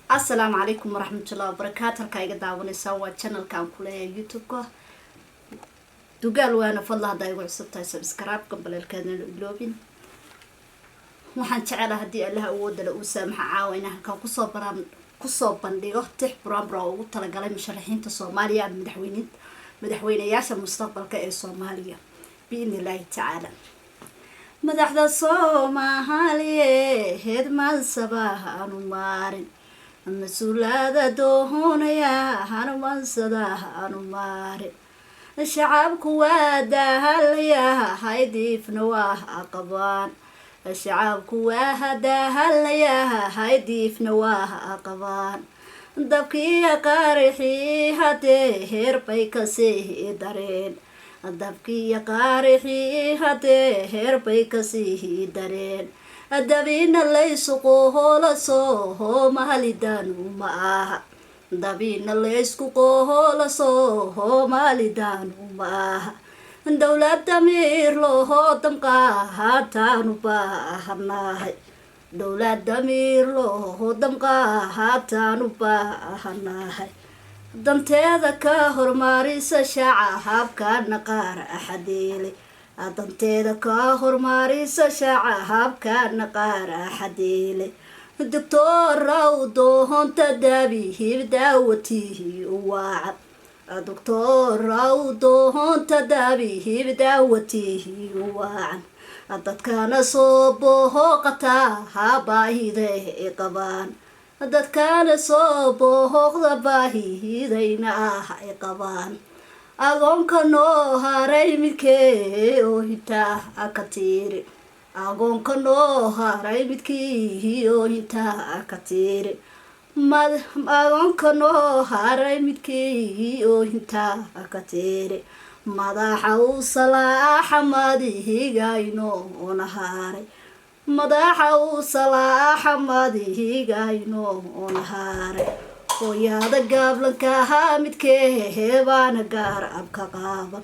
Asalaamu calaykum waraxmatullahi wabarakaatu. Halkaa iga daawanaysaa waa channelka aan kuleeyahay YouTube-ka Dugaal. Waana fadla haddaa igu cusub tahay, subscribe, gambaleelkeedana iloobin. Waxaan jecelaha, haddii Allaha awoodale uu saamaxa, caawa inaan halkaan kusoo baraan kusoo bandhigo tix buraanbura oo ugu talagalay musharaxiinta Soomaaliya ama madaxweynayaasha mustaqbalka ee Soomaaliya, biidni Illaahi tacaala. Madaxda Soomaaliyeed mansabahaanu maarin, mas-uulada doonaya hanu mansadahaanu maarin. Shacabku waa dahalayahay, diifna waa qabaan. Shacabku waa dahalayahay, diifna waa qabaan. Dabkiiya qaarixii hadee heer bay kasii dareen. Dabkiiya qaarixii hadee heer bay kasii dareen. Dabina laysu qohoolaso soomaalidanu ma aha. Dabina laysku qohoolaso soomaalidanu ma aha. Dowlad damiir looho damqahaataanu baahanahay. Dowlad damiir looho damqahaataanu baahanahay. Danteeda ka hormaarisa shacabkana qaar axadeele. Danteeda ka hormaarisa shacabkana qaar axadeele. Doctoraw doonta daabihib daawatihi waaca. Doctoraw doonta daabihib daawatihi waacan. Dadkana soo booqataa ha baahida qabaan. Dadkana soo booqda baahidayna ah ay qabaan. Agoonka noo haray midkee oo hintaa ka tiiri. Agoonka noo haray midkii oo hintaa ka tiiri. Agoonka noo haray midkii oo hintaa ka tiiri. Madaxa u salaaxa madihigaynoo haaray. Madaxa u salaaxa madihigaynoo haaray. Hooyada gaablankaha midkee baana gaar abka qaaban.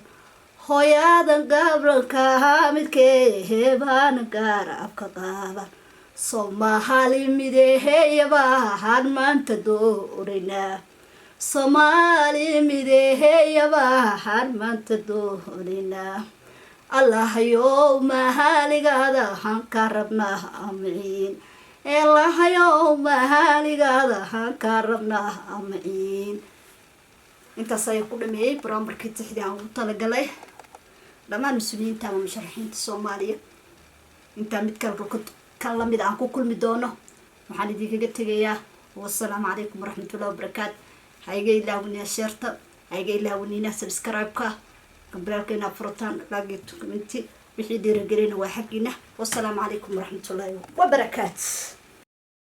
Hooyada gaablankaha midkee baana gaar abka qaaban. Soomaali mideeyabaan maanta doonaynaa. Soomaali mideeyabaan maanta doonaynaa. Allahayow mahaaligaada han ka rabnaa amciin. Allahayow mahaaligaada han ka rabnaa amciin. Intaas ayaa ku dhameeyey buraanburkii tixdii aan ugu talagalay dhammaan mas-uuliyiinta ama musharaxiinta Soomaaliya. Intaa mid kale kan lamid aan ku kulmi doono, waxaan idinkaga tegayaa wasalaamu calaykum waraxmatullahi wabarakaatu. Ha iga ilaawinina share-ta, ha iga ilaawinina subscribe-ka, gambaleelka inaad furataan, like, comment, wixii dhiirigelina waa xaggiina. Wasalaamu calaykum waraxmatullaahi wabarakaatu.